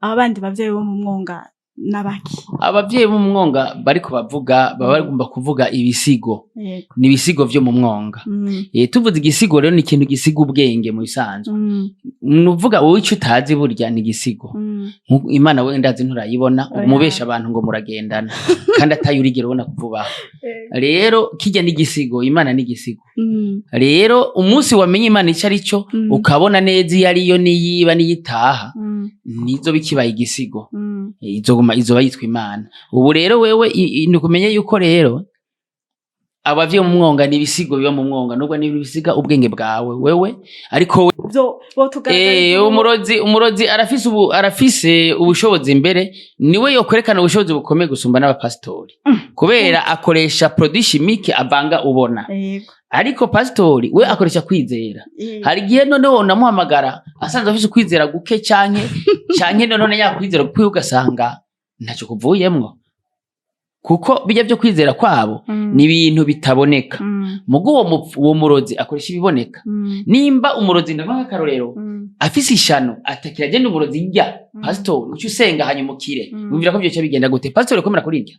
Aba bandi bavyeyi bo mu mwonga n'abaki? Abavyeyi bo mu mwonga bariko bavuga, baba bagomba kuvuga ibisigo. Ni ibisigo vyo mu mwonga. Tuvuze igisigo rero, ni ikintu gisiga ubwenge mu bisanzwe. Nuvuga wowe ico utazi burya ni igisigo. Imana we ndazi nturayibona. Oya. Umubesha abantu ngo muragendana kandi atayo urigera ubona kuvuba. Rero kirya ni igisigo, Imana ni igisigo. Rero umunsi wamenye Imana ico ari cyo, ukabona neza iyo ariyo, niyiba niyitaha, nizo bikibaye igisigo. Izoguma izoba yitwa Imana. Ubu rero wewe ni ukumenya yuko rero abavyeyi mu mwonga ni ibisigo biba mu mwonga, nubwo ni ibisiga ubwenge bwawe wewe, ariko Vyo botugaragariza. Umurozi arafise, ubu arafise ubushobozi, imbere niwe yokwerekana ubushobozi bukomeye gusumba n'abapasitori, kubera akoresha produit chimique avanga ubona. Ariko pasitori we akoresha kwizera. Hari igihe noneho unamuhamagara asanzwe afise ukwizera guke, canke noneho yakwizera gukwiye, ugasanga ntacyo kuvuyemwo, kuko bijya byo kwizera kwabo ni ibintu bitaboneka. Mugo uwo murozi akoresha ibiboneka. Nimba umurozi, ndamuha akarorero, afise ishano atakira agenda umurozi irya, pasitori uca usenga hanyuma ukire. Wumvira ko vyoca bigenda gute? Pasitori komera kuri irya.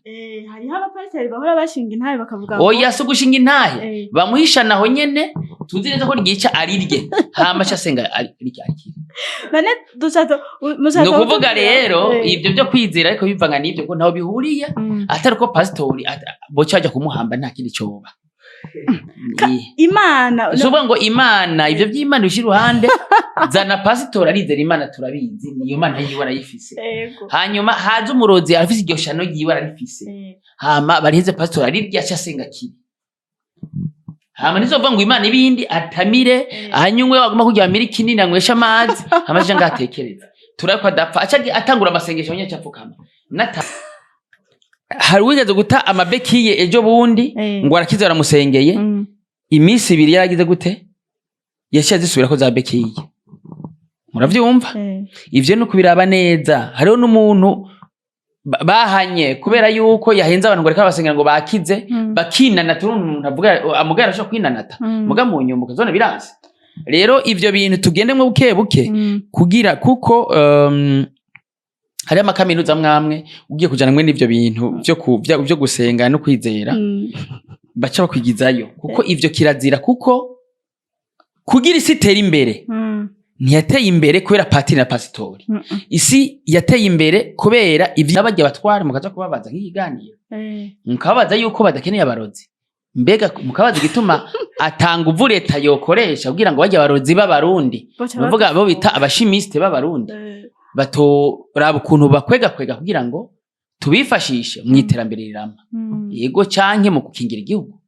Hariho abapasiteri bahora bashinga intahe bakavuga ngo Oya, si ugushinga intahe. Bamuha ishano aho nyene tuzi neza ko ryica, arirye, hama aca asenga arirye akire. None dushatse mushatse Ni ukuvuga kutubwira- rero ibyo byo kwizera ariko bivanga n'ibyo, ko ntaho bihuriye. Atari ko pasitori boca bajya kumuhamba, nta kindi coba. Imana. Si ukuvuga ngo Imana, ibyo by'Imana bishyira iruhande, zana pasitori arizera Imana, turabizi, niyo Mana yiwe arayifise. Hanyuma haza umurozi arafise iryo shano ryiwe ararifise. Hama bariheze, pasitori arirya, aca asenga akire. Hama ntizovuga ngo Imana ibindi atamire, ahanyumwe wagomba kurya amire ikinini, anywesha amazi, hama aje ngatekereza turako adapfa, aca atangura amasengesho nyine, aca apfukama. Hari uwigeze guta amabekiye ejo bundi ngo arakize, baramusengeye. Iminsi 2 yaragize gute? Yaciye azisubirako za bekiye, muravyumva? Ivyo ni ukubiraba neza. Hariho n'umuntu bahanye kubera yuko yahenze abantu ngo reka basengera ngo bakize, bakinanata. Urumva umuntu avuga amugara arashobora kwinanata, muga mu nyuma ukazona biranse. Rero ivyo bintu tugendemwo buke buke, kugira kuko hariho amakaminuza amwe ugiye kujana mwe n'ivyo bintu vyo gusenga no kwizera, baca bakwigizayo, kuko ivyo kirazira, kuko kugira isi itere imbere, ntiyateye imbere kubera patiri na pasitori. Isi yateye imbere kubera ivyo bajya batwara, mukaza kubabaza nk'ikiganiro, mukababaza yuko badakeneye abarozi, mbega mukabaza igituma atanga uvu leta yokoresha kugira ngo bajya abarozi b'Abarundi, Baca bavuga bo bita abachimistes b'Abarundi, batoraba ukuntu bakwega kwega kugira ngo tubifashishe mu iterambere rirama, yego, canke mu gukingira igihugu.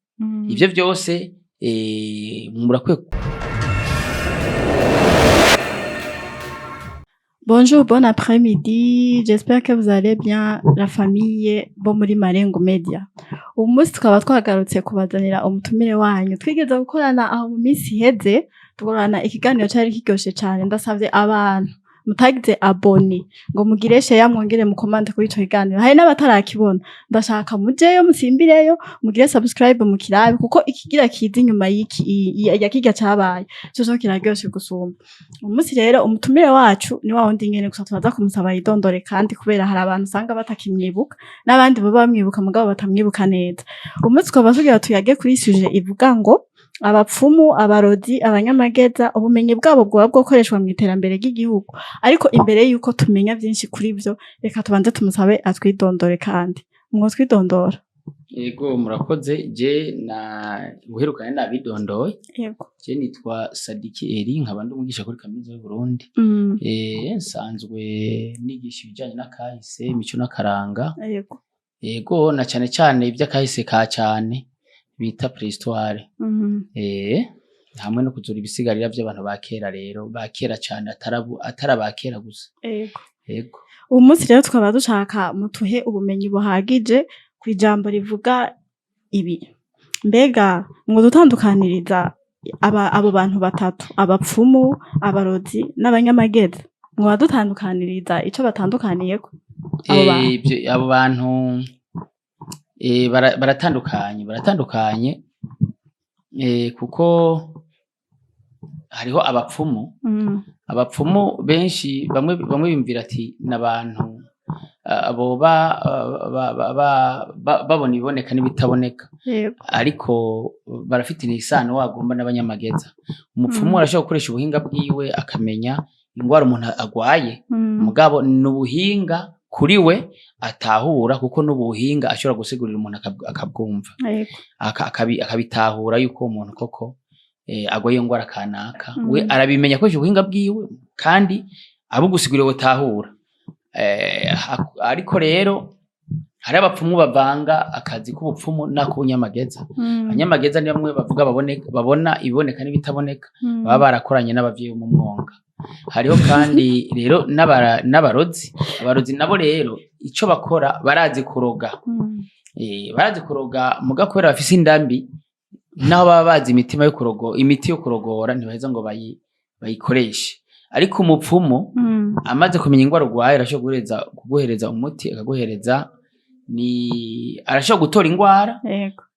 Ivyo vyose murakwiye. Bonjour, bon après-midi. J'espère que vous allez bien, la famille bo muri Marengo Media. Uyu munsi tukaba twagarutse kubazanira umutumire wanyu. Twigeze gukorana aho mu minsi iheze, dukorana ikiganiro cari kiryoshe cane. Ndasavye abantu mutagize abonner ngo mugire share, mwongere mucommente kuri ico kiganiro. Hari n'abatarakibona. Ndashaka mujeyo, musimbireyo, mugire subscribe, mukirabe, kuko ikigira kiza inyuma y'iki ya kirya cabaye coco kiraryoshe gusumba. Uyu munsi rero umutumire wacu ni wa wundi nyene, gusa turaza kumusaba yidondore kandi, kubera hari abantu usanga batakimwibuka n'abandi baba bamwibuka mugabo batamwibuka neza. Uyu munsi tukaba tugira tuyage kuri sujet ivuga ngo abapfumu, abarozi, abanyamageza, ubumenyi bwabo bwoba bwokoreshwa mu iterambere ry'igihugu. Ariko imbere yuko tumenya vyinshi kuri vyo, reka tubanze tumusabe atwidondore kandi. Mwotwidondora? Yego, murakoze. Je na guherukana nabidondoye. Je nitwa Sadiki Eri, nkaba ndi umwigisha kuri Kaminuza y'u Burundi. Nsanzwe nigisha ibijanye n'akahise, imico n'akaranga. Yego, na cane cane ivy'akahise ka cane bita préhistoire. Hamwe no kuzura ibisigarira vy'abantu ba kera, rero ba kera cane, atari aba kera gusa. Yego. Uyu munsi rero tukaba dushaka mutuhe ubumenyi buhagije kw'ijambo rivuga ibi. Mbega mwodutandukaniriza abo bantu batatu, abapfumu, abarozi n'abanyamageza? Mwobadutandukaniriza ico batandukaniyeko abo bantu? Abo bantu baratandukanye, kuko Hariho abapfumu. Abapfumu benshi, bamwe bamwe biyumvira ati n'abantu boba babona ibiboneka n'ibitaboneka, ariko barafitaniye isano wagomba n'abanyamageza. Umupfumu arashobora gukoresha ubuhinga bwiwe akamenya ingwara umuntu agwaye, mugabo ni ubuhinga kuri we atahura, kuko n'ubuhinga ashobora gusigurira umuntu akabwumva, akabitahura yuko uwo muntu koko agwaye iyo ngwara kanaka. We arabimenya akoresheje ubuhinga bwiwe, kandi abugusiguriye wotahura. Ariko rero hari abapfumu bavanga akazi k'ubupfumu n'ak'ubunyamageza. Abanyamageza ni bamwe bavuga babona ibiboneka n'ibitaboneka, baba barakoranye n'abavyeyi bo mu mwonga. Hariho kandi rero n'abarozi. Abarozi nabo rero ico bakora, barazi kuroga. Barazi kuroga, muga kubera bafise indambi, naho baba bazi imitima yo kurogo, imiti yo kurogora, ntibaheza ngo bayikoreshe. Ariko umupfumu amaze kumenya ingwara urwaye, arashobora kuguhereza umuti, akaguhereza ni arashobora gutora ingwara,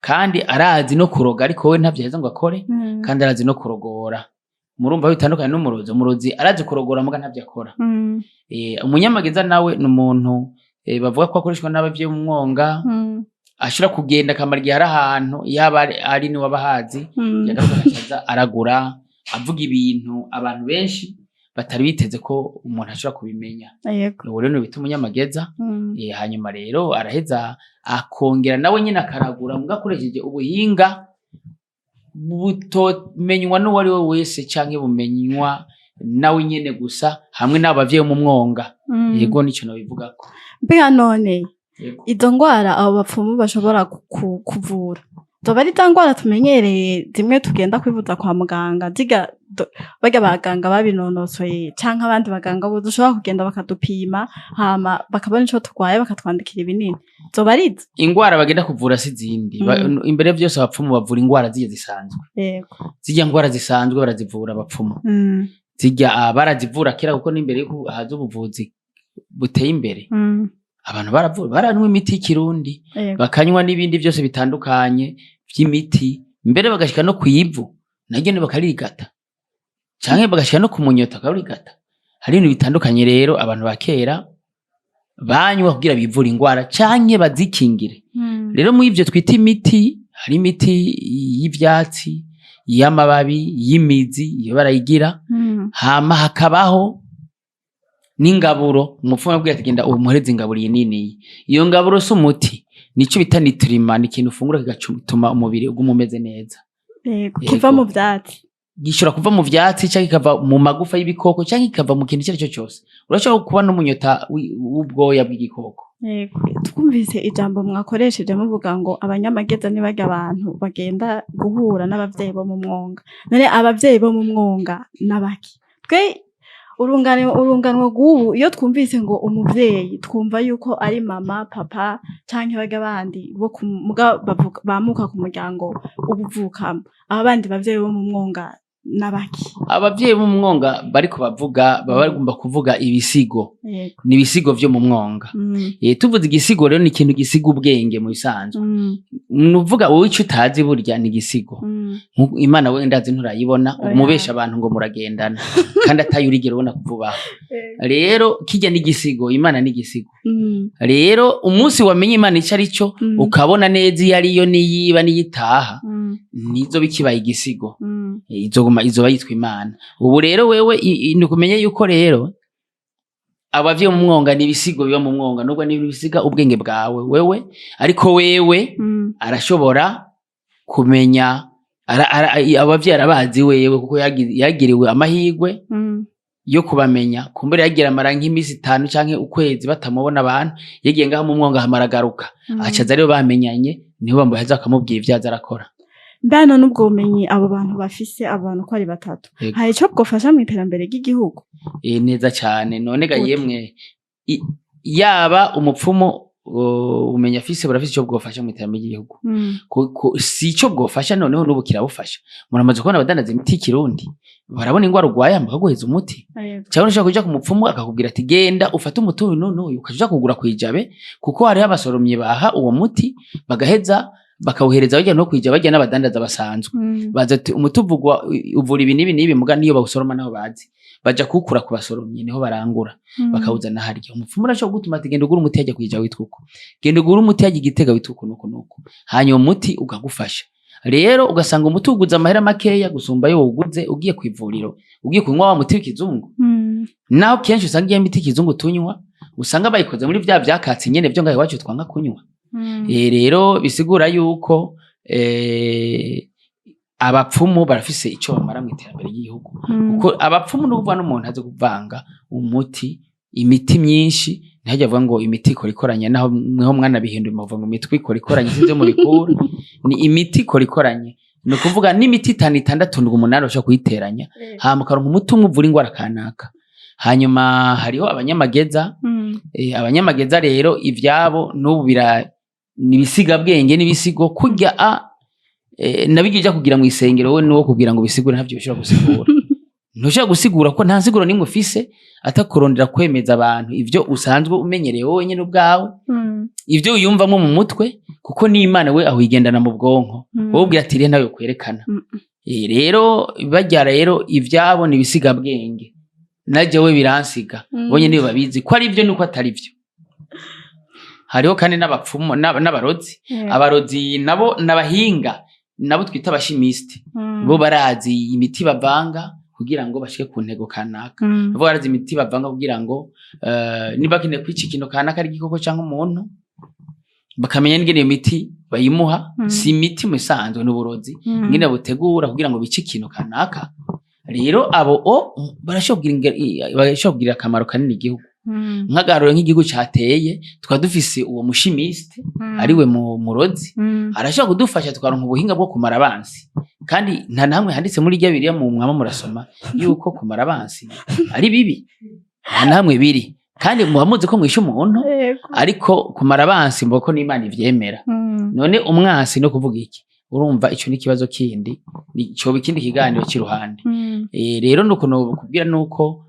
kandi arazi no kuroga, ariko we ntavyo aheza ngo akore. Kandi arazi no kurogora. Murumva bitandukanye n'umurozi. Umurozi arazi kurogora, muga ntavyo akora. Umunyamageza nawe ni umuntu bavuga ko akoreshwa n'abavyeyi mu mwonga, ashobora kugenda akamara igihe ari ahantu, yaba ari niwe aba ahazi, yagaruka agacaza aragura, avuga ibintu abantu benshi batari biteze ko umuntu ashobora kubimenya. Uwo rero niwe bita umunyamageza. Hanyuma rero araheza akongera nawe nyine akaragura, muga akoresheje ubuhinga butomenywa n'uwo ari we wese, canke bumenywa nawe nyene gusa hamwe n'abo bavyeyi bo mu mwonga. Yego, nico nobivugako. Mbega none Yego. izo ngwara abo bapfumu bashobora kuvura, zoba ari za ngwara tumenyereye zimwe tugenda kwivuza kwa muganga, ziga barya baganga babinonosoye, canke abandi baganga bo dushobora kugenda bakadupima, hama bakabona ico turwaye, bakatwandikira ibinini, zoba ari izo? Ingwara bagenda kuvura si zindi. Imbere ya vyose, abapfumu bavura ingwara zirya zisanzwe. Zirya ngwara zisanzwe barazivura abapfumu. Zirya barazivura kera, kuko n'imbere yuko haza ubuvuzi buteye imbere, abantu baravura, baranywa imiti y'ikirundi, bakanywa n'ibindi byose bitandukanye vy'imiti, mbere bagashika no kw'ivu naryo ni bakarigata, canke bagashika no ku munyota bakarigata. Hari ibintu bitandukanye rero abantu ba kera banywa kugira bivure ingwara canke bazikingire. Rero muri ivyo twita imiti, hari imiti y'ivyatsi, y'amababi, y'imizi, iyo barayigira. Hama hakabaho n'ingaburo. Umupfumu abwira ati: "Genda umuhereze ingaburo iyi niniyi." Iyo ngaburo si umuti, nico bita nutriment, ni ikintu ufungura kigatuma umubiri uguma umeze neza. Yego. Kiva mu vyatsi? Gishobora kuva mu vyatsi, canke kikava mu magufa y'ibikoko, canke kikava mu kintu icyo ari cyo cyose. Urashobora kuba n'umunyota w'ubwoya bw'igikoko. Yego. Twumvise ijambo mwakoresheje muvuga ngo abanyamageza ni barya abantu bagenda guhura n'abavyeyi bo mu mwonga. None abavyeyi bo mu mwonga n'abaki? Twe urunganwe rw'ubu, iyo twumvise ngo umuvyeyi, twumva yuko ari mama, papa, canke barya bandi bo muga bamuka ku muryango ubuvukamo. Aba bandi bavyeyi bo mu mwonga n'abaki? Abavyeyi bo mu mwonga bariko bavuga, baba bagomba kuvuga ibisigo. Ni ibisigo vyo mu mwonga. Tuvuze igisigo rero, ni ikintu gisiga ubwenge mu bisanzwe. Nuvuga wowe ico utazi burya ni igisigo. Imana we ndazi nturayibona. Oya. Umubesha abantu ngo muragendana, kandi atayo urigera ubona kuvuba aha. Rero kirya ni igisigo, Imana ni igisigo. Rero umunsi wamenye Imana ico ari cyo, ukabona neza iyo ariyo, niyiba niyitaha, nizo bikibaye igisigo. Izoguma izoba yitwa Imana. Ubu rero wewe ni ukumenya yuko rero abavyeyi mu mwonga ni ibisigo biba mu mwonga, nubwo ni ibisiga ubwenge bwawe wewe, ariko wewe arashobora kumenya abavyeyi arabazi wewe, kuko yagiriwe amahirwe yo kubamenya. Kumbure yagira amara nk'imisi 5 canke ukwezi batamubona abantu, yagiye ngaho mu mwonga, hamara agaruka, acaza rero bamenyanye, niho bamuheza bakamubwira ivyo aza arakora. Mbana n'ubwo bumenyi abo bantu bafise, abo bantu uko ari batatu, hari ico bwofasha mu iterambere ry'igihugu? Neza cane. None ga Gute? yemwe, yaba umupfumu, ubumenyi afise burafise ico bwofasha mu iterambere ry'igihugu. Si ico bwofasha, noneho n'ubu kirabufasha. Muramaze kubona abadandaza imiti y'ikirundi, barabona ingwara urwaye hama bakaguheza umuti. Cyangwa ushobora kuja ku mupfumu akakubwira ati: "Genda ufate umuti uyu n'uyu," ukaja uja kugura kwijabe, kuko hariho abasoromyi baha uwo muti bagaheza. Bakawuhereza bajya no kwija, bajya n'abadandaza basanzwe. Baza ati umuti uvugwa uvura ibi n'ibi n'ibi, muga niyo bawusoroma naho bazi baja kuwukura ku basoromyi, niho barangura, bakawuzana harya. Umupfumu urashobora kugutuma ati genda ugure umuti hajya kwija witwa uko, genda ugure umuti hajya igitega witwa uko nuko nuko, hanyuma umuti ukagufasha. Rero ugasanga umuti uguze amahera makeya gusumba ayo wuguze ugiye ku ivuriro, ugiye kunywa wa muti w'ikizungu. Naho kenshi usanga iyo miti y'ikizungu tunywa, usanga bayikoze muri vya vyakatsi nyene vyo ngaho iwacu twanga kunywa. Rero bisigura yuko abapfumu barafise ico bamara mu iterambere ry'igihugu, kuko abapfumu n'ukuvuga n'umuntu azi kuvanga umuti, imiti myinshi. Ntihajya avuga ngo imiti ikora ikoranye, naho mweho mwana bihinduye muvuga ngo imitwe ikora ikoranye, sinzi iyo mubikura. Ni imiti ikora ikoranye, ni ukuvuga n'imiti itanu, itandatu, ndwi, umunani ushobora kuyiteranya, hama ukaronka umuti umwe uvura ingwara kanaka. Hanyuma hariho abanyamageza. Abanyamageza rero ivyabo n'ubu bira ni ibisigabwenge n'ibisigo kurya a nabijya uja kugira mu isengero, wowe nuwo kugira ngo bisigure ntavyo bishobora gusigura. Ntushobora gusigura ko nta nsiguro nimwe ufise, atakurondera kwemeza abantu ivyo usanzwe umenyereye wowe nyene ubwawe, ivyo wiyumvamwo mu mutwe, kuko n'Imana we aho igendana mu bwonko. Wowe ubwira ati rero nawe kwerekana. Rero barya rero ivyabo ni ibisigabwenge, naje we biransiga. Bonye nibo babizi ko ari byo nuko atari byo. Hariho kandi n'abapfumu n'abarozi. Abarozi nabo n'abahinga, nabo twita abashimisite. Bo barazi imiti bavanga kugira ngo bashike ku ntego kanaka. Bo barazi imiti bavanga kugira ngo niba bakeneye kwica ikintu kanaka, ari igikoko cyangwa umuntu, bakamenya n'ingene iyo miti bayimuha. Si imiti mu isanzwe, n'uburozi, ingene butegura kugira ngo bice ikintu kanaka. Rero abo o barashobora kugirira akamaro kanini igihugu. Nk'agaruro, nk'igihugu cateye tukaba dufise uwo muchimiste, ariwe murozi, arashobora kudufasha tukaronka ubuhinga bwo kumara abansi. Kandi nta namwe handitse muri rya Bibiliya mu mwama murasoma yuko kumara abansi ari bibi. Nta namwe biri. Kandi muba muzi ko mwishe umuntu, ariko kumara abansi mboko n'Imana ivyemera. None umwansi no kuvuga iki? Urumva ico ni ikibazo kindi, coba ikindi kiganiro c'iruhande. Rero nuko nokubwira nuko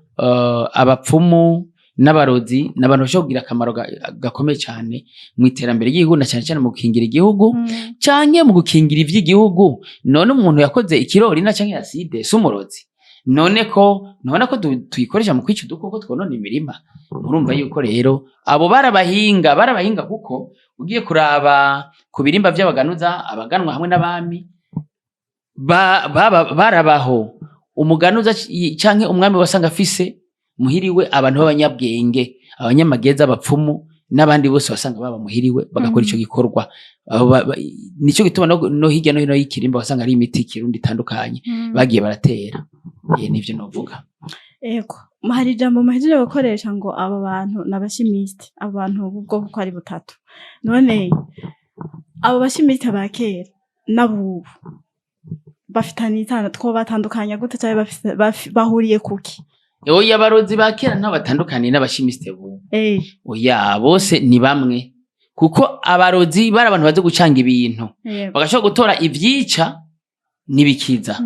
abapfumu n'abarozi ni abantu bashobora kugira akamaro gakomeye cyane mu iterambere ry'igihugu, na cyane cyane mu gukingira igihugu canke mu gukingira ivy'igihugu. None umuntu yakoze ikirori na canke acide si umurozi? None ko none ko tuyikoresha mu kwica udukoko twonona imirima? Murumva yuko rero abo barabahinga, barabahinga, kuko ugiye kuraba ku birimba vy'abaganuza, abaganwa hamwe n'abami barabaho. Umuganuza canke umwami wasanga afise muhiriwe abantu b'abanyabwenge, abanyamageza, abapfumu n'abandi bose, wasanga baba muhiriwe bagakora ico gikorwa. Nico gituma no hirya no hino y'ikirimba wasanga ari imiti kirundi itandukanye bagiye baratera. Nivyo novuga. Ego, hari ijambo muhejeje gukoresha ngo aba bantu ni abachimistes, abo bantu b'ubwoko ko ari butatu. None abo bachimistes ba kera n'abubu bafitanye isano? Twobatandukanya gute, canke bahuriye kuki? Oya, abarozi ba kera ntaho batandukaniye n'abachimistes bubu. Oya, bose ni bamwe, kuko abarozi bari abantu bazi gucanga ibintu, bagashobora gutora ivyica n'ibikiza.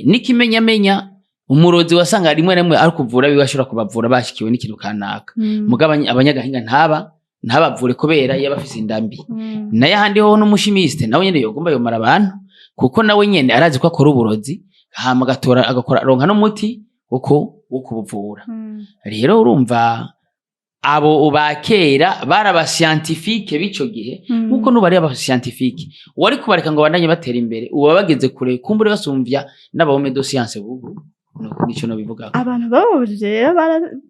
N'ikimenyamenya, umurozi wasanga rimwe na rimwe ari kuvura biwe, ashobora kubavura bashikiwe n'ikintu kanaka, mugabo abanyagahinga ntabavure kubera iyo aba afise indambi. Naye ahandi hoho n'umuchimiste nawe nyene yogomba yomara abantu, kuko nawe nyene arazi ko akora uburozi, hama agatora, agakora, aronka n'umuti wo kubuvura. Rero urumva abo ba kera bari abascientifiques b'ico gihe, nkuko n'ubu ari abascientifiques. Uwari kubareka ngo bandanye batera imbere, ubu baba bageze kure, kumbure basumvya n'abahommes de science bubu. Nuko nico nobivugako. Abantu bababujije rero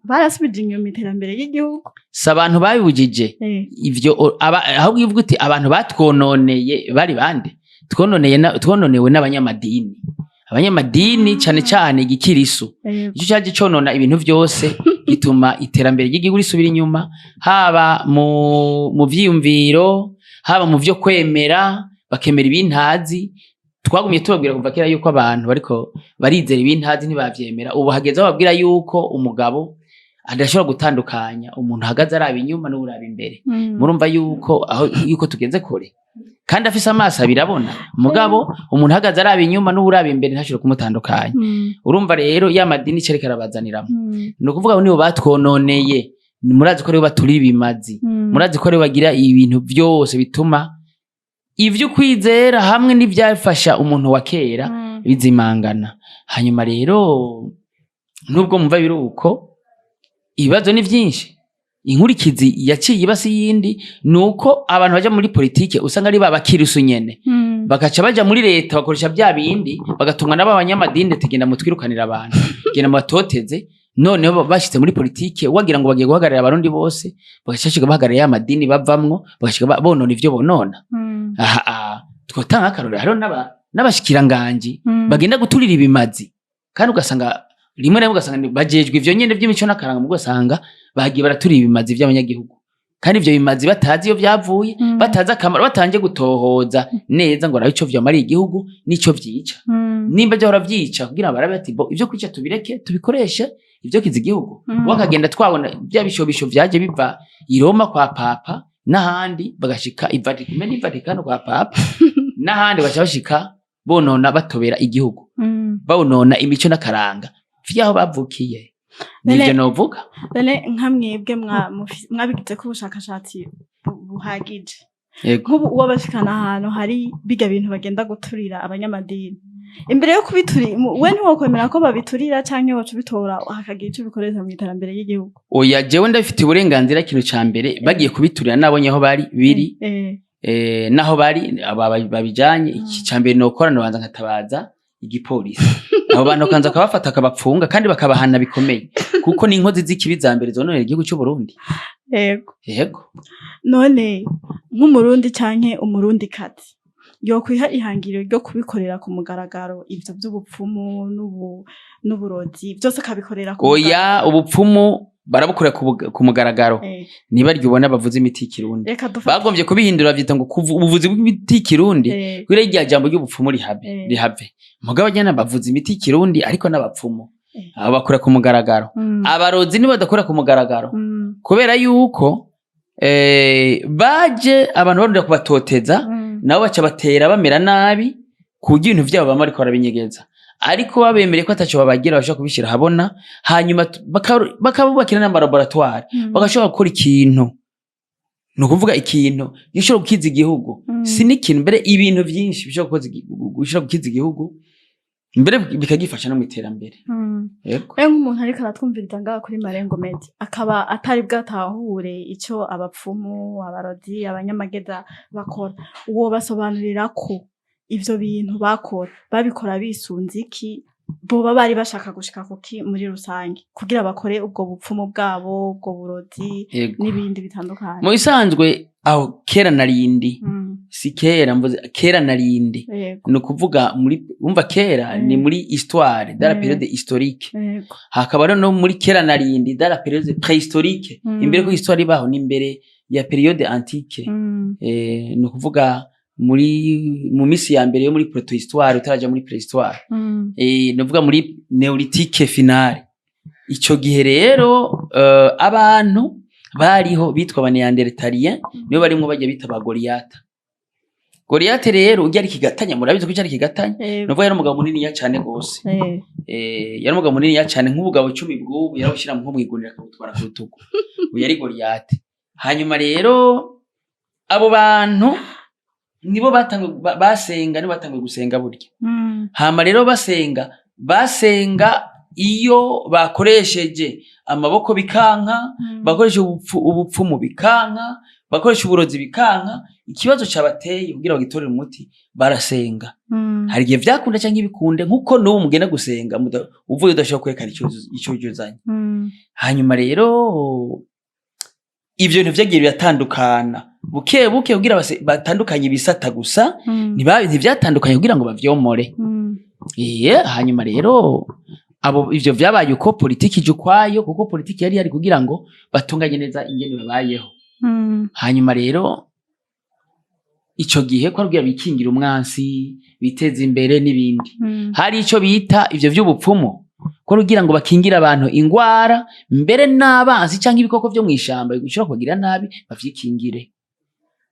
barasubije inyuma iterambere ry'igihugu. Si abantu babibujije. Ivyo ahubwo ivuga uti abantu batwononeye bari bande? Twononeye twononewe n'abanyamadini, abanyamadini cane cane igikirisu. Ico caje conona ibintu vyose, gituma iterambere ry'igihugu risubira inyuma, haba mu vyiyumviro, haba mu vyo kwemera, bakemera ibintazi. Twagumye tubabwira kuva kera yuko abantu bariko barizera ibintazi, ntibavyemera. Ubu hageze aho babwira yuko umugabo adashobora gutandukanya umuntu ahagaze araba inyuma n'uraba imbere. Murumva yuko aho yuko tugeze kure, kandi afise amaso abiri abona, mugabo umuntu ahagaze araba inyuma n'uraba imbere ntashobora kumutandukanya. Urumva rero ya madini ico ariko arabazaniramwo, ni ukuvuga ngo nibo batwononeye. Murazi ko aribo baturira ibimazi, murazi ko aribo bagira ibintu vyose bituma Ivyo kwizera hamwe n'ivyafasha umuntu wa kera bizimangana. Hanyuma rero, nubwo mumva biri uko, ibibazo ni vyinshi. Inkurikizi yaciye iba si yindi, ni uko abantu baja muri politike usanga ari ba bakirisu nyene, bagaca baja muri leta, bakoresha bya bindi, bagatumwa n'aba banyamadini: "Tugenda mutwirukanira abantu, genda mubatoteze." Noneho bashitse muri politike, wagira ngo bagiye guhagararira Abarundi bose, bagaca bashika bahagararira ya madini bavamwo, bagashika bonona ivyo bonona. Aha aha twotanga akarorero, hariho n'abashikiranganji bagenda guturira ibimazi, kandi ugasanga rimwe na rimwe ugasanga bajejwe ivyo nyene vy'imico n'akaranga, ugasanga bagiye baraturira ibimazi vy'abanyagihugu, kandi ivyo bimazi batazi iyo vyavuye, batazi akamaro, batanje gutohoza neza ngo barabe ico vyamariye igihugu n'ico vyica, nimba vyahora vyica, kugira ngo barabe ati: "Bo ivyo kwica tubireke, tubikoreshe ivyo kiza igihugu." Wakagenda twabona vya bishobisho vyaje biva i Roma kwa papa n'ahandi, bagashika i Vatican, n'i Vatikano kwa papa n'ahandi, bagaca bashika bonona, batobera igihugu, bonona imico n'akaranga vy'aho bavukiye. Nivyo novuga. None nka mwebwe mwabigizeko ubushakashatsi buhagije, Yego. nk'ubu uwo bashikana ahantu hari biga bintu bagenda guturira abanyamadini, imbere yo kubiturira, we ntiwokwemera ko babiturira, canke woca ubitora hakagira ico bikoresha mu iterambere ry'igihugu? Oya, jewe ndabifitiye uburenganzira. Ikintu ca mbere, bagiye kubiturira nabonye aho bari biri, naho bari aba babijanye, iki ca mbere nokora, nobanza nkatabaza igipolisi. Abo bantu bakanza bakabafata, bakabapfunga kandi bakabahana bikomeye, kuko ni inkozi z'ikibi za mbere zononera igihugu c'u Burundi. Yego. Yego. None nk'Umurundi canke Umurundikazi yokwiha ihangiro ryo kubikorera ku mugaragaro, ivyo vy'ubupfumu n'uburozi vyose akabikorera ku Oya, ubupfumu barabukorera ku mugaragaro. Niba ryo ubona bavuze imiti y'ikirundi, Reka dufate bagombye kubihindura, bavyita ngo ubuvuzi bw'imiti y'ikirundi, kugira rya jambo ry'ubupfumu rihabe, rihave. Mugabo nyene bavuze imiti y'ikirundi, ariko n'abapfumu abo bakora ku mugaragaro. Abarozi nibo badakora ku mugaragaro, kubera yuko baje abantu barondera kubatoteza, nabo baca batera bamera nabi, ku buryo ibintu vyabo bama bariko barabinyegeza. Ariko babemereye ko ataco babagira, bashobora kubishira ahabona, hanyuma bakabubakira n'amalaboratoire, bagashobora gukora ikintu, ni ukuvuga ikintu gishobora gukiza igihugu. Si n'ikintu, mbere ibintu vyinshi bishobora gushobora gukiza igihugu, mbere bikagifasha no mu iterambere. Yego. Nk'umuntu ariko aratwumviriza ngaha kuri Marengo Media, akaba atari bwatahure ico abapfumu, abarozi, abanyamageza bakora, uwo basobanurira ko ivyo bintu bakora babikora bisunze iki? Boba bari bashaka gushika kuki muri rusange kugira bakore ubwo bupfumu bwabo, ubwo burozi n'ibindi bitandukanye? Mu bisanzwe, aho kera narindi, si kera, mvuze kera narindi, ni ukuvuga muri, umva, kera ni muri histoire, dans la période historique, hakaba rero no muri kera narindi, dans la période préhistorique. Imbere ko histoire ibaho, ni imbere ya période antique. Ni ukuvuga muri mu misi ya mbere yo muri protohistoire, utaraja muri préhistoire, ni ukuvuga muri néolithique finale. Ico gihe rero, abantu bariho bitwa aba Néandertaliens, nibo barimwo bajya bita ba Goriyata. Goriyate rero urya ari kigatanya, murabizi ko cyari kigatanya. Nuvuga yari umugabo muniniya cane gose. Yari umugabo muniniya cane, nk'ubugabo 10 bw'ubu, yarawushira nko mw'igunira akabutwara ku rutugu. Uyu yari Goriyate. Hanyuma rero abo bantu nibo batanguye basenga, nibo batanguye gusenga burya. Hama rero basenga, basenga iyo bakoresheje amaboko bikanka, bakoresha ubupfumu bikanka, bakoresha uburozi bikanka, ikibazo cabateye kugira bagitorere umuti, barasenga. Hari igihe vyakunda canke ibikunde, nkuko n'ubu mugenda gusenga uvuye udashobora kwerekana ico uzanye. Hanyuma rero ivyo bintu vyagiye biratandukana buke buke kugira batandukanye ibisata gusa, ntivyatandukanye kugira ngo bavyomore. Iye, hanyuma rero abo ivyo vyabaye uko, politiki ije ukwayo, kuko politiki yari yari kugira ngo batunganye neza ingene babayeho. Hanyuma rero ico gihe ko ari bikingira umwansi, biteza imbere n'ibindi. Hari ico bita ivyo vy'ubupfumu, ko kugira ngo bakingire abantu ingwara, mbere n'abansi canke ibikoko vyo mw'ishamba bishobora kubagirira nabi, bavyikingire.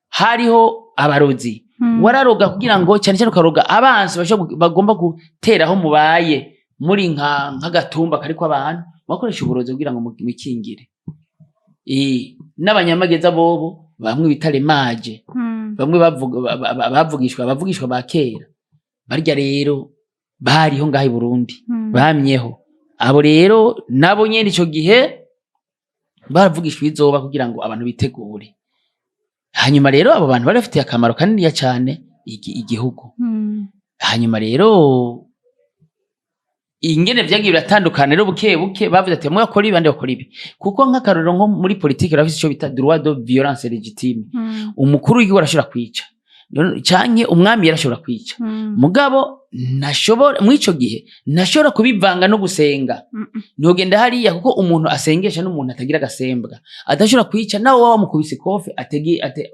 Hariho abarozi. Wararoga kugira ngo cyane cyane ukaroga abansi bagomba gutera aho mubaye muri, nk'agatumba kariko abantu, bakoresha uburozi kugira ngo mwikingire. N'abanyamageza bobo bamwe bita les mages. Bamwe bavuga bavugishwa, abavugishwa ba kera barya rero bariho ngaha i Burundi, bamyeho. Abo rero nabo nyene ico gihe baravugishwa izoba kugira ngo abantu bitegure. Hanyuma rero abo bantu bari bafitiye akamaro kaniniya cane igihugu. Hanyuma rero ingene vyagiye biratandukana rero, buke buke bavuze ati bamwe bakora ibi, abandi bakora ibi, kuko nk'akarorero nko muri politike barafise ico bita droit de violence légitime. Umukuru w'igihugu arashobora kwica canke umwami yarashobora kwica, mugabo ntashobora muri ico gihe, ntashobora kubivanga no gusenga. Ntugenda hariya, kuko umuntu asengesha n'umuntu atagira agasembwa, adashobora kwica. Nawe waba wamukubise ikofe ategi ate,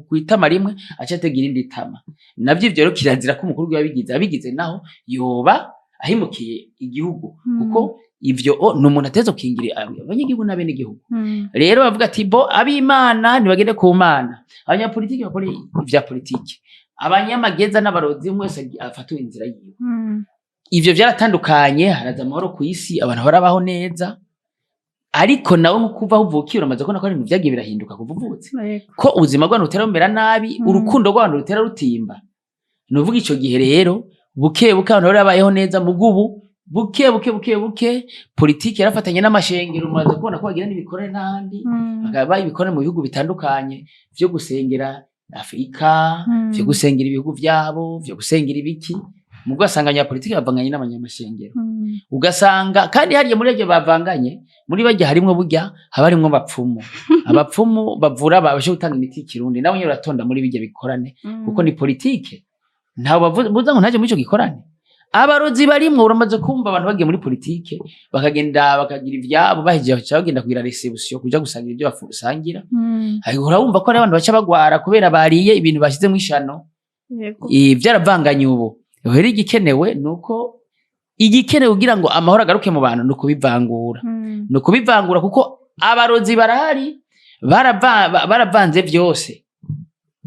kwitama rimwe aca atega irindi tama. Navyo ivyo rero kirazira ko umukuru w'igihugu abigize. Abigize naho yoba ahimukiye igihugu, kuko ivyo ni umuntu ateza gukingira abanyagihugu n'abenegihugu. Rero bavuga ati bo ab'Imana ntibagende ku Mana, abanyapolitiki bakore ivya politiki, abanyamageza n'abarozi umwe wese afate inzira yiwe. Ivyo vyaratandukanye, haraza amahoro ku isi, abantu barabaho neza. Ariko nawe nko kuva aho uvukiye uramaze kubona ko hari ibintu vyagiye birahinduka kuva uvutse, ko ubuzima bw'abantu butera bumera nabi, urukundo rw'abantu rutera rutimba. Ni uvuga ico gihe rero buke buke abantu bari babayeho neza, mugubu buke buke buke buke politiki yarafatanye n'amashengero. Mumaze kubona ko bagira n'ibikorane n'ahandi, bakaba ibikorane mu bihugu bitandukanye vyo gusengera Afurika, vyo gusengera ibihugu vyabo, vyo gusengera ibiki. Mubwo ugasanga abanyapolitiki bavanganye n'abanyamashengero. Ugasanga kandi hariya muri iryo bavanganye, muri barya harimwo, burya haba harimwo abapfumu, abapfumu bavura, babasha gutanga imiti y'ikirundi. Nabo nyene baratonda muri bijya bikorane, kuko ni politike. Ntawe bavuza ngo ntaje muri ico gikorane. Abarozi barimwo. Uramaze kumva abantu bagiye muri politike, bakagenda bakagira ivyabo, bahejeje baca bagenda kugira réception, kuja gusangira ibyo basangira. Ariko urabumva ko hari abantu baca bagwara kubera bariye ibintu bashizemwo ishano. Vyaravanganye ubu rero. Igikenewe nuko, igikenewe kugira ngo amahoro agaruke mu bantu, ni ukubivangura, ni ukubivangura, kuko abarozi barahari, baravanze vyose,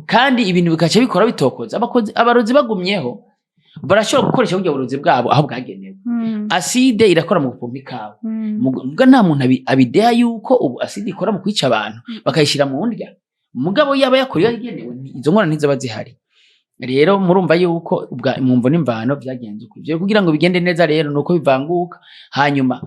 kandi ibintu bikaca bikora bitokoza. Abarozi bagumyeho barashobora gukoresha burya burozi bwabo aho bwagenewe. Acide irakora mu gupompa ikawa. Muga nta muntu abideha yuko ubu acide ikora mu kwica abantu, bakayishira mu ndya. Mugabo yaba yakora iyo yagenewe, izo ngorane ntizoba zihari. Rero murumva yuko mu mvo n'imvano vyagenze uko. Ivyo kugira ngo bigende neza rero nuko bivanguka. Hanyuma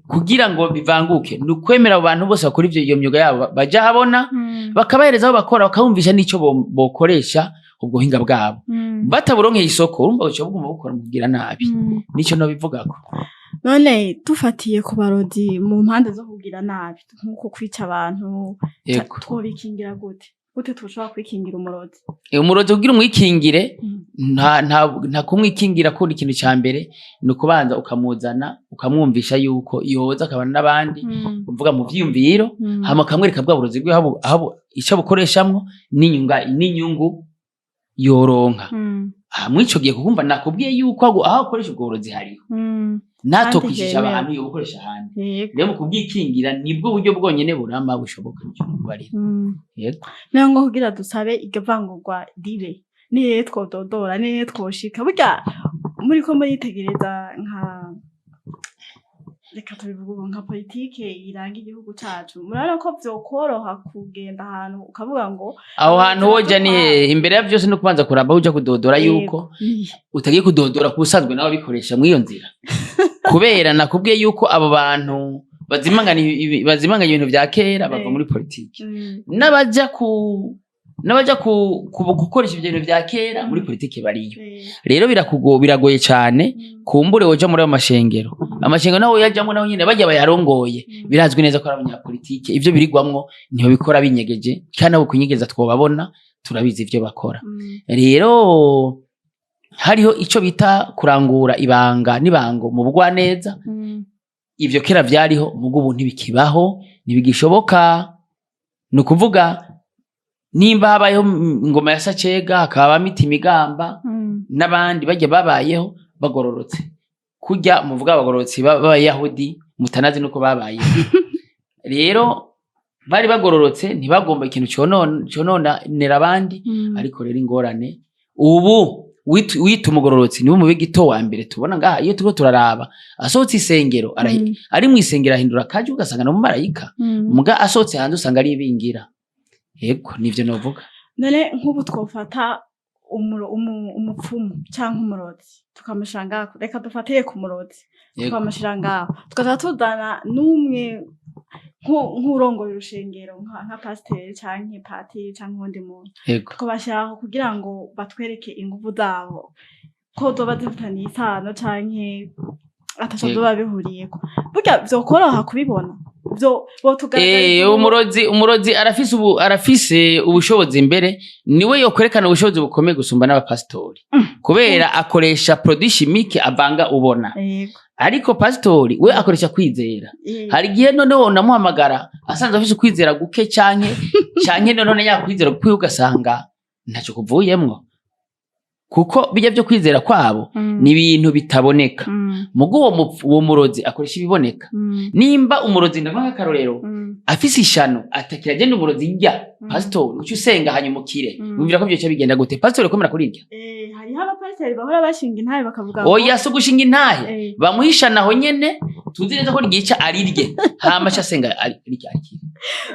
kugira ngo bivanguke ni ukwemera abo bantu bose bakora ivyo, iyo myuga yabo baja habona, bakabahereza aho bakora, bakabumvisha n'ico bokoresha ubwo buhinga bwabo. Bataburonkeye isoko, urumva buca buguma bukora mu kugira nabi. Nico nobivugako. None dufatiye ku barozi mu mpande zo kugira nabi, nk'uko kwica abantu, twobikingira gute? Gute tushobora kwikingira umurozi? Umurozi kugira umwikingire, nta kumwikingira kundi. Ikintu ca mbere ni ukubanza ukamuzana, ukamwumvisha yuko yoza akabana n'abandi, uvuga mu vyiyumviro, hama ukamwereka bwa burozi bwiwe aho ico bukoreshamwo n'inyungu yoronka. Aha muri ico gihe, kukumva nakubwiye yuko aho akoresha ubwo burozi hariho, natokwishisha hemewe. abantu, yobukoresha ahandi. Rero mu kubwikingira nibwo buryo bwonyene burama bushoboka, nico nokubarira. Yego. Niyo ngo kugira dusabe iryo vangurwa ribe, nihehe twododora, nihehe twoshika? Burya muriko muritegereza, nka reka tubivuge ubu, nka politike iranga igihugu cacu, murabona ko vyokoroha kugenda ahantu ukavuga ngo Aho hantu woja ni hehe? Imbere ya vyose no kubanza kuraba aho uja kudodora yuko utagiye kudodora ku busanzwe nawe abikoresha mw'iyo nzira, kubera nakubwiye yuko abo bantu bazimanganya ibintu vya kera bava muri politiki, n'abaja gukoresha ivyo bintu vya kera muri politiki bariyo. Rero biragoye cane. Kumbure woja muri ayo mashengero, amashengero nawe yajamwo, nawe nyene barya bayarongoye, birazwi neza ko ari abanyapolitike. Ivyo birigwamwo ntibabikora binyegeje, kandi abo kunyegeza twobabona, turabizi ivyo bakora. Rero hariho ico bita kurangura ibanga n'ibango mu bugwaneza. Ivyo kera vyariho, mugo ubu ntibikibaho, ntibigishoboka. Ni ukuvuga nimba habayeho ingoma ya Sacega, hakaba Miti Migamba n'abandi bajya babayeho bagororotse, kurya muvuga abagororotsi b'Abayahudi mutanazi nuko babayeho. Rero bari bagororotse, ntibagomba ikintu cononera abandi. Ariko rero ingorane ubu wita umugororotsi niwe mube gito wa mbere tubona ngaha. Iyo turiko turaraba asohotse isengero, ari mu isengero ahindura akaji, ugasanga ni umumarayika, muga asohotse hanze usanga ari ibingira. Yego, nivyo novuga. None nk'ubu twofata umupfumu canke umurozi tukamushira ngaho, reka dufatire ku murozi, tukamushira ngaho, tugaca tuzana n'umwe nk'urongoye urushengero, nka pasiteri canke patiri canke uwundi muntu, tukabashiraho kugira ngo batwereke inguvu zabo ko zoba zifitaniye isano canke ataco zoba bihuriyeko, burya vyokoroha kubibona, vyo botugaragariza Umurozi arafise ubushobozi, imbere niwe yokwerekana ubushobozi bukomeye gusumba n'abapasitori, kubera akoresha produit chimique avanga ubona. Ariko pasitori we akoresha kwizera. Hari igihe noneho unamuhamagara asanzwe afise ukwizera guke, canke none yakwizera gukwiye ugasanga ntacyo kuvuyemwo, kuko bijya byo kwizera kwabo ni ibintu bitaboneka. Mugo uwo murozi akoresha ibiboneka. Nimba umurozi, ndamuha nk'akarorero, afise ishano atakira agenda umurozi rya pasitori uca usenga hanyuma ukire, wumvira ko vyoca bigenda gute? Pasitori komera kuri irya. Hariho abapasiteri bahora bashinga intahe bakavuga ngo Oya, si ugushinga intahe. Bamuha ishano aho nyene tuzi neza ko ryica, arirye, hama aca asenga rirya akire.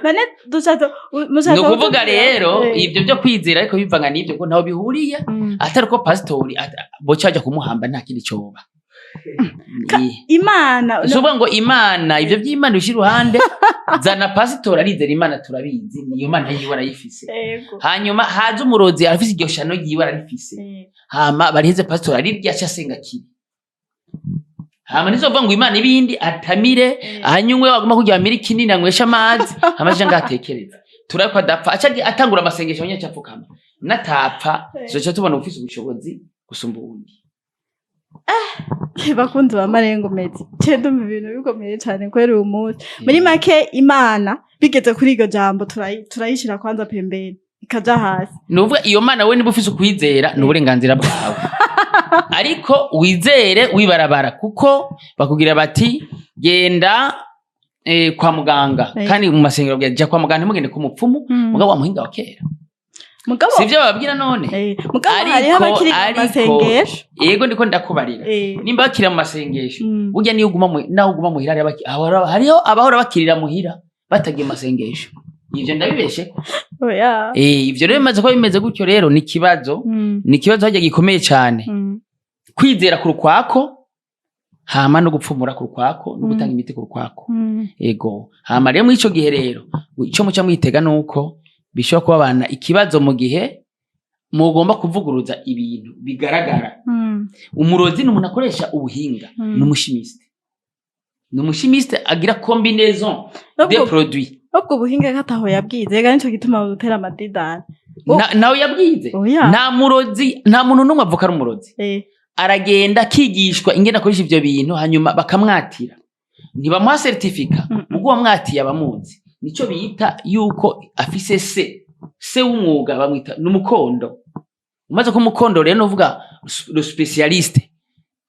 None dushatse mushatse Ni ukuvuga kutubwira- rero ibyo byo kwizera ariko bivanga n'ibyo ko ntaho bihuriye, atari ko pasitori boca bajya kumuhamba, nta kindi coba. Imana Si ukuvuga ngo Imana, ibyo by'Imana bishyira iruhande, zana pasitori arizera Imana, turabizi, niyo Mana yiwe arayifise. Hanyuma haza umurozi arafise iryo shano ryiwe ararifise, hama bariheze pasitori arirya, aca asenga akire, hama ntizovuga ngo Imana ibindi atamire, anywe wagomba kugira amire ikinini, anyweshe amazi, hama aje ngatekereza turabe ko adapfa, aca atangura amasengesho abonye aca apfukama, natapfa tuzoca tubona ufise ubushobozi gusumba uwundi. Bakunzi ba Marengo Media, ce ndumva ibintu bikomeye cane kubera uyu munsi. Muri make, Imana bigeze kuri iryo jambo turayishira kwanza pembeni, ikaja hasi. Ni ukuvuga iyo Mana we niba ufise ukwizera ni uburenganzira bwawe, ariko wizere wibarabara, kuko bakubwira bati genda kwa muganga, kandi mu masengero babwira jya kwa muganga, ntimugende ku mupfumu, mugabo wa muhinga wa kera. Mugabo Sivyo bababwira none? Mugabo hariho abakiri mu masengesho. Yego, ndiko ndakubarira, nimba bakira mu masengesho, burya niyo uguma naho uguma muhira, hariho abahora bakirira muhira batagiye mu masengesho. Ivyo ndabibeshe? Oya. Ivyo rero bimaze kuba bimeze gutyo rero ni ikibazo, ni ikibazo harya gikomeye cane. Kwizera ku rukwako, hama no gupfumura ku rukwako, no gutanga imiti ku rukwako. Ego, hama rero muri ico gihe rero ico muca mwitega nuko bishobora kubabana ikibazo mu gihe mugomba kuvuguruza ibintu bigaragara. Umurozi ni umuntu akoresha ubuhinga, ni umuchimiste, ni umuchimiste agira combinaison de produits. Ubwo buhinga kataho yabwize, rega nico gituma budutera amadidani. Nawe yabwize? Oya. Nta murozi, nta muntu n'umwe avuka ari umurozi. Aragenda akigishwa ingene akoresha ivyo bintu, hanyuma bakamwatira, ntibamuha certificat. Ubwo uwamwatiye abamuzi, nico bita yuko afise se w'umwuga, bamwita n'umukondo. Umaze kuba umukondo rero nuvuga le spécialiste,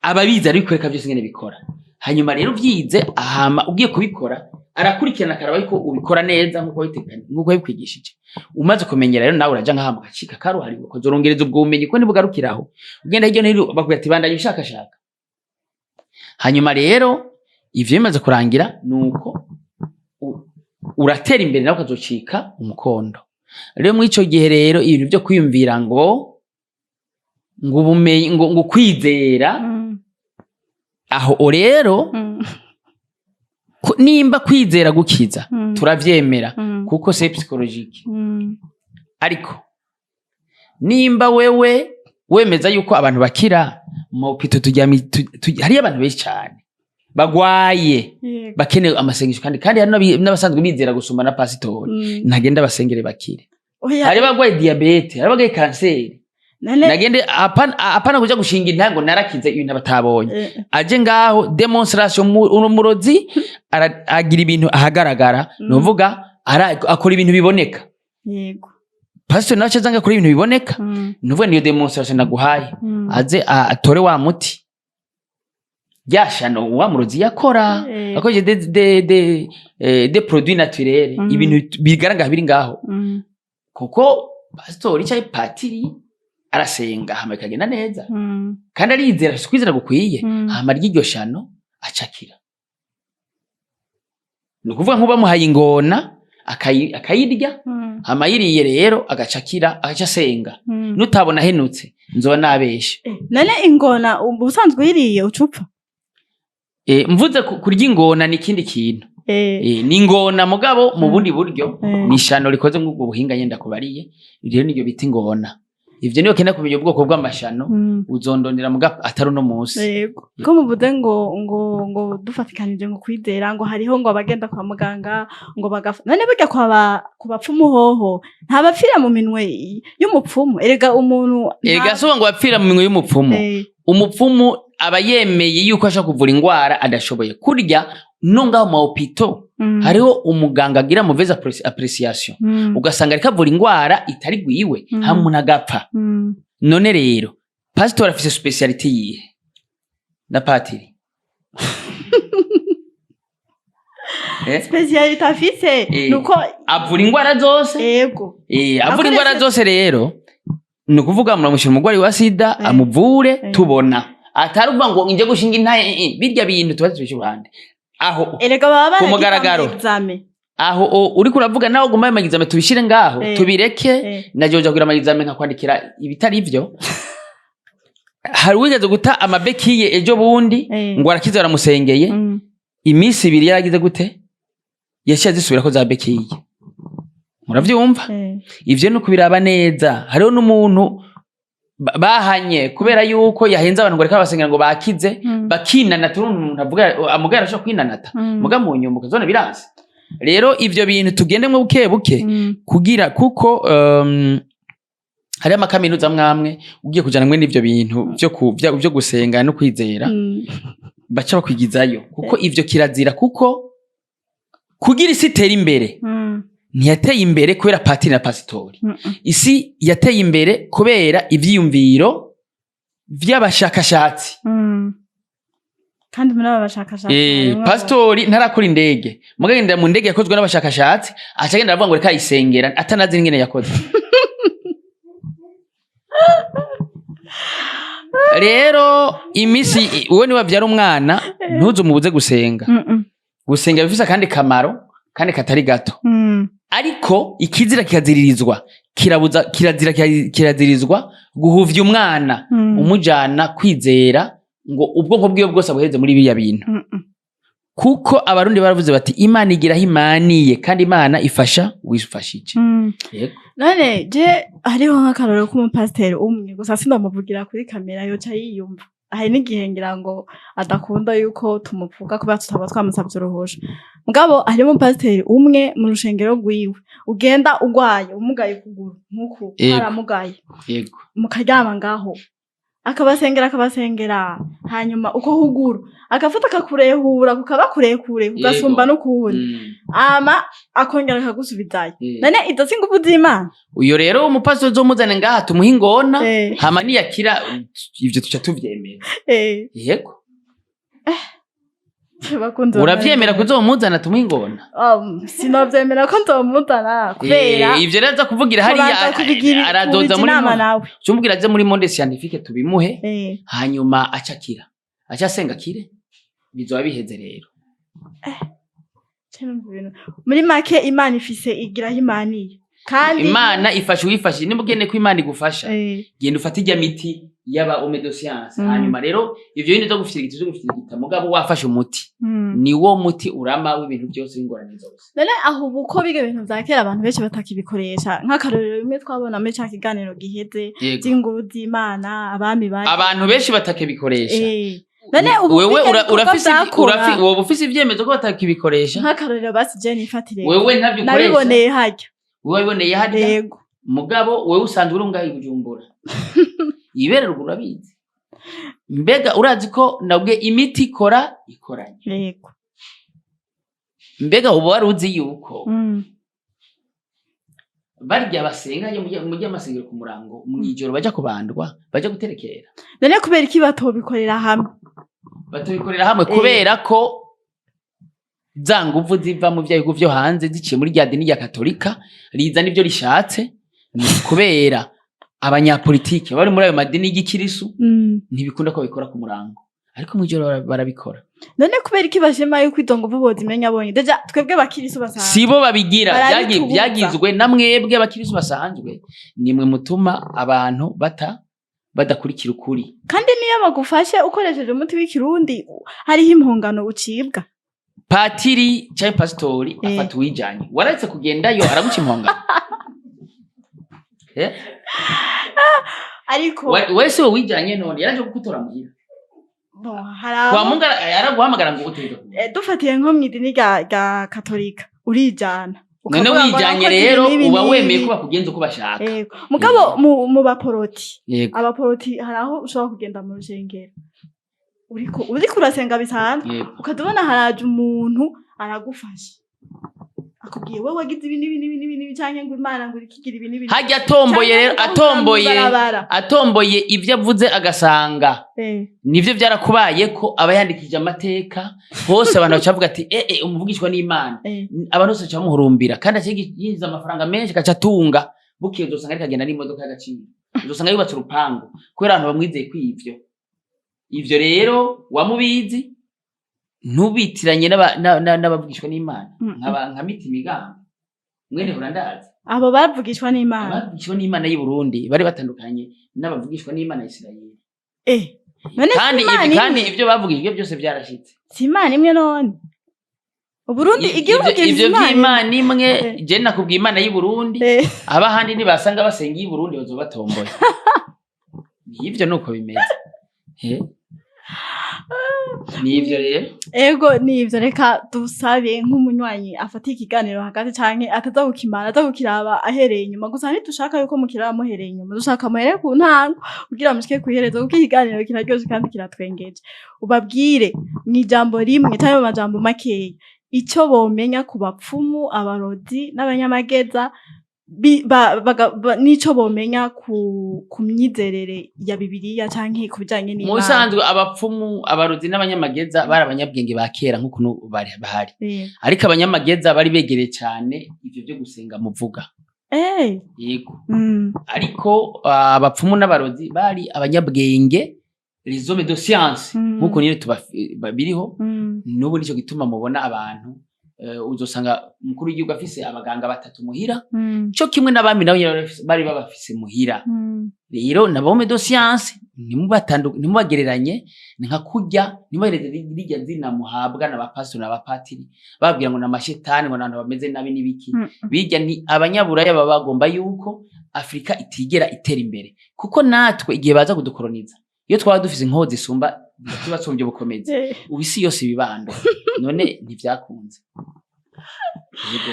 ababizi arabikwereka byose ingene bikora. Hanyuma rero uvyize, ahama ugiye kubikora arakurikirana akaraba yuko ubikora neza nkuko yabikwigishije. Umaze kumenyera rero nawe uraja nk'ahantu ugacika karuhariwe ukazorongereza ubwo bumenyi, ko ntibugarukiraho, ugenda hirya no hino bakubwira ati bandanya ushakashaka. Hanyuma rero ivyo bimaze kurangira nuko uratera imbere nawe ukazocika umukondo. Rero muri ico gihe rero ibintu vyo kwiyumvira ngo ubumenyi, ngo kwizera, aho rero nimba kwizera gukiza, turavyemera, kuko c'est psychologique. Ariko nimba wewe wemeza yuko abantu bakira mu pito turyami, hariyo abantu benshi cyane bagwaye, bakeneye amasengesho, kandi hari n'abasanzwe bizera gusumba na pasitori. Ntagenda basengere bakire. Oya. Hari abagwaye diabète, hari abagwaye kanseri. None Nagende, apana kuja gushinga intango narakize ibintu batabonye. Aje ngaho démonstration, uno murozi agira ibintu ahagaragara, nuvuga akora ibintu biboneka. Pastor nawe aca akora ibintu biboneka. Nuvuga niyo démonstration naguhaye. Aze atore wa muti ryashano wa murozi yakora akoresheje des produits naturels, ibintu bigaragara biri ngaho, kuko pastori cyangwa patiri arasenga hama bikagenda neza, kandi arizera, afise ukwizera gukwiye, hama ry'iryo shano acakira. Ni ukuvuga nk'uba bamuhaye ingona akayirya. Hama yiriye rero agaca akira, agaca asenga. Nutabona ahenutse, nzoba nabeshe. None ingona ubusanzwe uyiriye ucupfa? Mvuze kurya ingona ni ikindi kintu. Ni ingona mugabo mu bundi buryo. Ni ishano rikoze nk'ubwo buhinga nyenda kubariye. Rero niryo bita ingona. Ivyo niyo kenda kumenya ubwoko bw'amashano, uzondondera muga atari uno munsi. Yego, ko muvuze ngo dufatikanije ngo kwizera, ngo hariho ngo abagenda kwa muganga ngo bagafa, none burya ku bapfumu hoho ntabapfira mu minwe y'umupfumu? Erega umuntu Ega si ngo bapfira mu minwe y'umupfumu. Umupfumu aba yemeye yuko ashaka kuvura ingwara adashoboye kurya. No ngaho mu hôpitaux hariho umuganga agira mauvaise appréciation, ugasanga ariko avura ingwara itari gwiwe, hama umuntu agapfa. None rero pasitori afise spécialité yihe na patiri? Spécialité afise nuko Avura ingwara zose. Yego. Avura ingwara zose. Rero ni ukuvuga muramushyira umurwayi wa sida, amuvure, tubona atari ukuvuga ngo nje gushinga intahe, birya bintu tuba tubishe iruhande aho. Erega baba Ku baragize mugaragaro. ama examen. Aho uriko uravuga nawe uguma ayo ma examen tubishire ngaho, tubireke. Naje kugira ama examen nkakwandikira ibitari ivyo. Hari uwigeze guta ama béquilles ejo bundi, ngo arakize, baramusengeye, iminsi 2 yaragize gute? Yaciye azisubirako za béquilles. Muravyumva? Ivyo ni ukubiraba neza. Hariho n'umuntu bahanye kubera yuko yahenze abantu ngo reka basengera ngo bakize, bakinanata. Urumva umuntu avuga amugara arashobora kwinanata, muga mu nyuma ukazona biranse. Rero ivyo bintu tugendemwo buke buke, kugira kuko hariho amakaminuza amwamwe ugiye kujana mwe n'ivyo bintu vyo gusenga no kwizera, baca bakwigizayo, kuko ivyo kirazira. Kuko kugira isi itere imbere, ntiyateye imbere kubera patiri na pasitori. Isi yateye imbere kubera ivyiyumviro vy'abashakashatsi. Kandi muri aba bashakashatsi harimwo Pasitori ntarakora indege, mugabo agendera mu ndege yakozwe n'abashakashatsi, aca agenda aravuga ngo reka ayisengera, atanazi n'ingene yakoze. Rero imisi wowe niwavyara umwana, ntuzumubuze gusenga. Gusenga bifise akandi kamaro kandi katari gato. Ariko ikizira kikaziririzwa, kirabuza, kirazira, kirazirizwa guhuvya umwana, umujana kwizera ngo ubwonko bwiwe bwose abuheze muri biriya bintu. Kuko Abarundi baravuze bati Imana igira aho imaniye, kandi Imana ifasha wifashije. Yego. None je hariho nk'akarorero k'umupasiteri umwe gusa, sindamuvugira kuri kamera, yoca yiyumva. Hari n'igihe ngira ngo adakunda yuko tumuvuga kubera tutaba twamusavye uruhusha. Mugabo harimo umupasiteri umwe mu rushengero rwiwe, ugenda ugwaye, umugaye ukuguru nk'uku, haramugaye, mukaryama ngaho, akabasengera, akabasengera, hanyuma uko huguru agafata akakurehura, kukaba kurekure kugasumba n'ukundi, ama akongera akagusubizayo. None izo si inguvu z'Imana? Uyo rero umupasiteri uzomuzane ngaha tumuhe ingona, hama niyakira ivyo tuca tuvyemera. Yego. Bakunzi Uravyemera kuzomuzana tumuhe ingona? Sinovyemera ko nzomuzana kubera Ivyo rero aza kuvugira hariya, kubanza kubigira aradoza kubija muri inama nawe. Cumbwira aze muri monde scientifique tubimuhe, hanyuma acakira, aca asenga akire, bizoba biheze rero. Muri make Imana ifise igiraho imaniye kandi Imana ifasha uwifashije. Nimba ukeneye ko Imana igufasha, genda ufate ijya miti y'aba homme de science. Hanyuma rero ivyo bindi vyo gufyirigita, mugabo wafashe umuti, ni wo muti urama w'ibintu byose, w'ingorane zose. None aho ubu ko biga ibintu vya kera abantu benshi batakibikoresha, nk'akarorero bimwe twabona muri ca kiganiro giheze vy'inguru z'Imana, abami bari Abantu benshi batakibikoresha. None ubu Wewe biga ibikorwa urafise vyakora. Woba ufise ivyemezo ko batakibikoresha? Nk'akarorero basi je nifatire Wewe ntavyo ukoresha. Nabiboneye harya. Wewe wabiboneye harya? Yego. Mugabo wewe usanzwe uri ngaho i Bujumbura, ibere ruguru urabizi. Mbega urazi ko nabwe imiti ikora ikoranye? Yego. Mbega uba wari uzi yuko barya basenga mujya amasengero ku murango, mw'ijoro baja kubandwa, baja guterekera? None kubera iki batobikorera hamwe? Batobikorera hamwe kubera ko za nguvu ziva mu vya bihugu vyo hanze ziciye muri rya dini rya Katolika rizana ivyo rishatse. Ni kubera abanyapolitike bari muri ayo madini y'igikirisu, ntibikunda ko babikora ku murango. Ariko mw'ijoro barabikora. None kubera iki bashima yuko izo nguvu bozimenya bonyene? Déjà twebwe bakirisu basanzwe Sibo babigira. Barabitubuza. Byagizwe na mwebwe abakirisu basanzwe, nimwe mutuma abantu badakurikira ukuri. Kandi niyo bagufashe ukoresheje umuti w'ikirundi, hariho impongano ucibwa. Patiri canke pasitori afata uwijanye. Waretse kugendayo, araguca impongano. Eh? Ariko Wese we wijanye, none yaraje kugutora muhira? Bon, hari aho Kwa Mungu yaraguhamagara ngo utegeka kugenda. Dufatiye nko mw'idini rya katolika, urijana. None Ukavuga ngo wijanye nakoze rero, ibi n'ibi uba n'ibi. wemeye ko bakugenza uko bashaka. Yego. Mugabo mu baporoti, abaporoti, hari aho ushobora kugenda mu rushengero uriko urasenga bisanzwe, ukaza ubona haraje umuntu aragufasha, akubwiye wowe wagize ibi n'ibi n'ibi n'ibi n'ibi, canke ngo Imana ngo irikigira ibi n'ibi. Hajya atomboye Canke rero, mugahura atomboye, mw'ibarabara. atomboye ivyo avuze agasanga nivyo byarakubaye, ko aba yandikije amateka hose, abantu baca bavuga ati eh eh, umuvugishwa n'Imana. Abantu bose baca bamuhurumbira, kandi aca yinjiza amafaranga menshi, agaca atunga. Bukeye uzosanga ariko agenda n'imodoka y'agaciro, uzosanga yubatse urupangu kubera abantu bamwizeye ko ivyo rero wamubizi. Ntubitiranye n'abavugishwa n'Imana. Nka Mitima Igamba mwene Horandazi. Abo bavugishwa n'Imana? Abavugishwa n'Imana y'i Burundi bari batandukanye n'abavugishwa n'Imana ya Isirayeli. None si Kandi Imana ibi, kandi imwe? ivyo bavugijwe byose byarashitse. Si Imana imwe none? Uburundi igihugu Ivyo gifise ivyo Imana imwe. vy'Imana imwe, je nakubwiye Imana y'i Burundi. Abahandi nibasanga basenga iy'i Burundi, bazoba batomboye. Ivyo nuko bimeze. Nivyo rero. Ego, nivyo. Reka dusabe nk'umunywanyi afata ikiganiro hagati canke ataza kukimara, aza kukiraba ahereye inyuma gusa. Ntidushaka yuko mukiraba muhereye inyuma, dushaka muhere ku ntango kugira mushike kw'iherezo, kuko ikiganiro kiraryoshe kandi kiratwengeje. Ubabwire mw'ijambo rimwe canke mu majambo makeya ico bomenya ku bapfumu, abarozi n'abanyamageza, n'ico bomenya ku myizerere ya Bibiliya canke ku bijanye Mu n'Imana. bisanzwe, abapfumu, abarozi n'abanyamageza bari abanyabwenge ba kera, nk'ukuntu bari bahari. Ariko abanyamageza bari begereye cyane ivyo vyo gusenga muvuga. Yego. Ariko abapfumu n'abarozi bari abanyabwenge, les hommes de science, nk'uko nyine biriho n'ubu. Nico gituma mubona abantu, uzosanga umukuru w'igihugu afise abaganga batatu muhira, co kimwe n'abami nabo nyene bari babafise muhira. Rero nabo hommes de science, ntimubagereranye, ni nka kurya ntimubahereze rirya zina muhabwa n'abapasitori n'abapatiri, bababwira ngo ni amashetani, ngo ni abantu bameze nabi n'ibiki. Bijya ni abanyaburaya baba bagomba yuko Afurika itigera itera imbere, kuko natwe igihe baza kudukoroniza, iyo twaba dufise inkoho zisumba, tubasumbye ubukomezi, ubu isi yose ibibando. None ntivyakunze. Yego.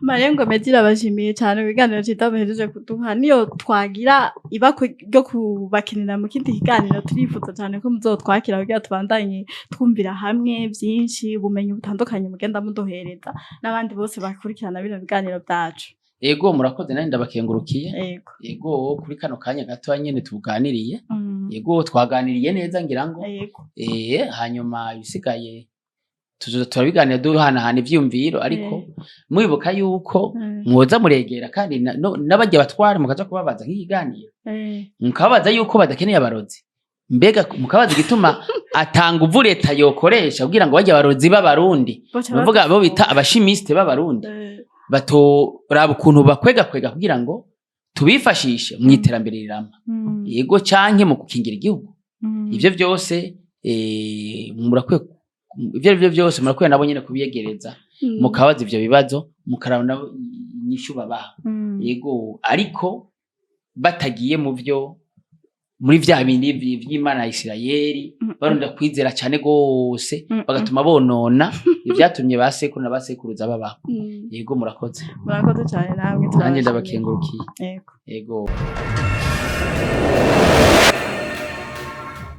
Marengo Media irabashimiye cyane ibiganiro cyiza muhejeje kuduha. Niyo twagira ibakwe ryo kubakinira mu kindi kiganiro, turifuza cyane ko muzotwakira kugira tubandanye twumvira hamwe byinshi, ubumenyi butandukanye mugenda muduhereza, n'abandi bose bakurikirana bino biganiro byacu. Yego, murakoze, nari ndabakengurukiye. Yego. Yego, kuri kano kanya gato nyene tuganiriye. Yego, twaganiriye neza ngira ngo. Hanyuma ibisigaye tuzoza turabiganira, duhanahana ivyiyumviro, ariko mwibuka yuko mwoza muregera kandi n'abarya batware, mukaza kubabaza nk'ikiganiro, mukababaza yuko badakeneye abarozi. Mbega mukabaza igituma atanga uvu leta yokoresha kugira ngo barya abarozi b'abarundi, Boca nuvuga bo bita badufunga. aba chimistes b'abarundi, batoraba ukuntu bakwega kwega kugira ngo tubifashishe mu iterambere rirama. Yego, canke mu gukingira igihugu. Ivyo vyose, murakwiye, ivyo arivyo vyose murakwiye nabo nyene kubiyegereza, mukabaza ivyo bibazo, mukaraba nabo inyishu babaha. Yego, ariko batagiye mu vyo muri vya bindi vy'Imana ya Isirayeli, barondera kwizera cane gose, bagatuma bonona ivyatumye ba sekuru na ba sekuruza babaho. Yego, murakoze. Murakoze cyane namwe, Nanjye turabashimiye. ndabakengurukiye. Yego. Yego.